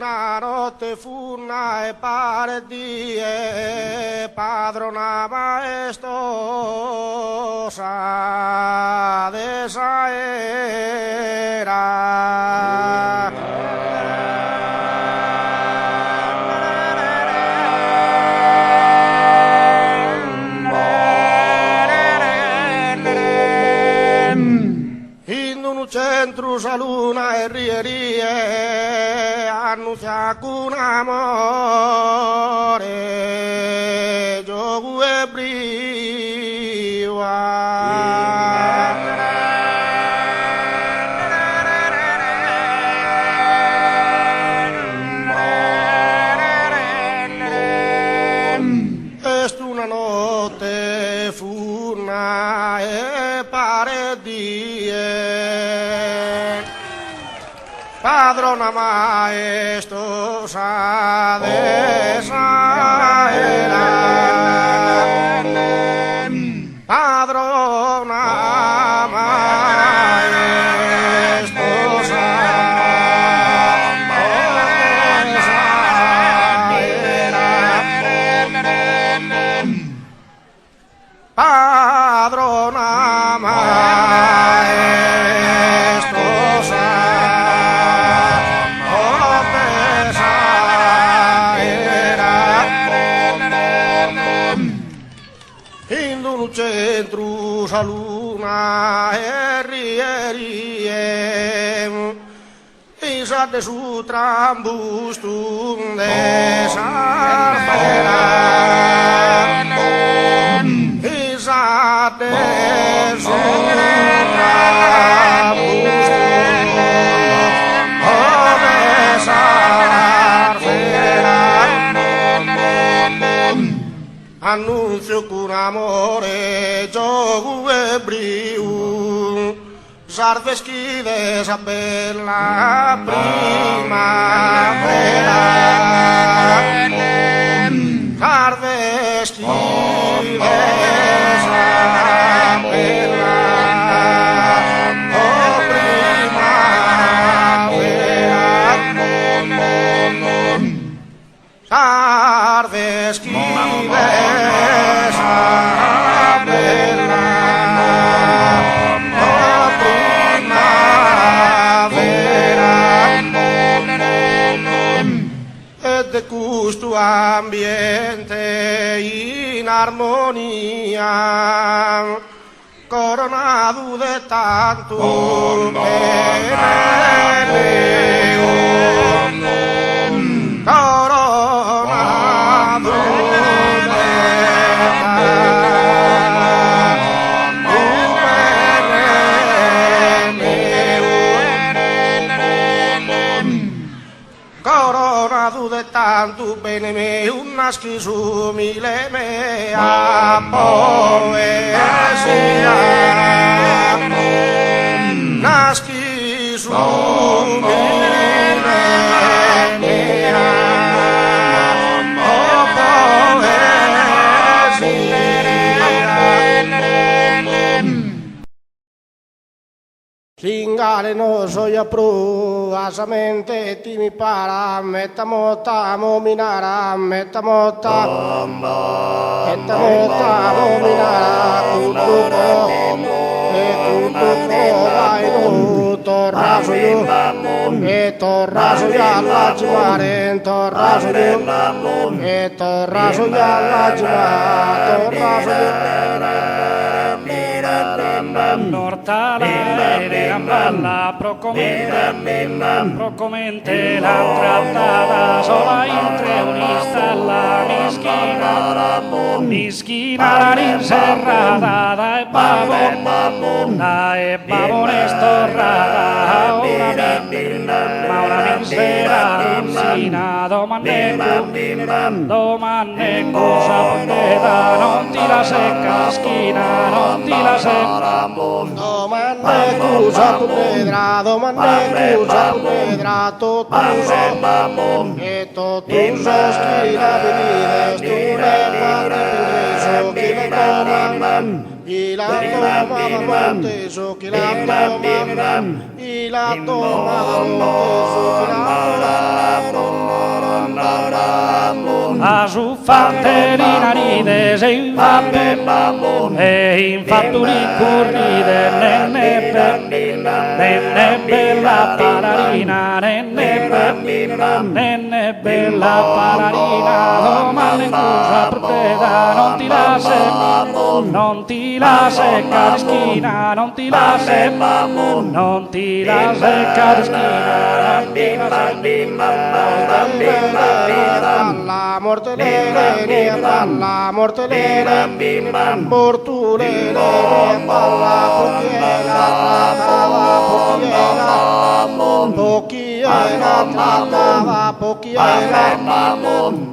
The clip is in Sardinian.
una notte funna e paret die, padrona maestosa de s'aera. In unu centru sa luna e rie rie annuntziat cun amore giogu e briu. Est una notte funna e paret die. Padrona maestosa de s'aera. Padrona maestosa de s'aera. Padrona maestosa de s'aera. In unu centru sa luna e rie rie in s'adde su trambustu de s'arfera in s'adde su trambustu de s'arfera. Annunzio cun amore, giogu e briu, s'arveschida 'e sa bella primavera. S'arveschida 'e sa bella primavera. S'arveschida 'e sa bella primavera E de custu ambiente in armonia Coronadu de tantu bene meu Coronadu de tantu bene meu Coronadu de tantu bene meu Naschi s'umile mea poesia Naschi s'umile mea poesia. Singale no soia pru a sa mente ti mi para meta mota mo mi nara meta mota meta mota mo mi nara cuddu po e cuddu po vai nu torra soju e torra soju a lagimare torra soju e torra soju a lagimare torra soju. Pro comente pro comente l'an trattada sola intre un'istalla mischina mischina l'an inserrada dae babbu dae babbu n'est torrada a una ma una misera sina domannecu domannecu sa puddedra non ti la secas ischina non ti la secas Domannecu sa puddedra, domannecu sa puddedra, totu sos e totu sos chi la bidides tune faghe pius chi la toma, chi la toma da montesu, chi la toma, chi la toma da montesu, chi la toma. Fate rinaride se in fattu e in fattu li curride nenne be nenne bella palarina nenne be nenne bella palarina domande cussa prudeda non ti lasse non ti la secca schiena non ti la se non ti la secca schiena non ti la La morte le la morte le mortu le la pochiera la pochiera pochiera la pochiera.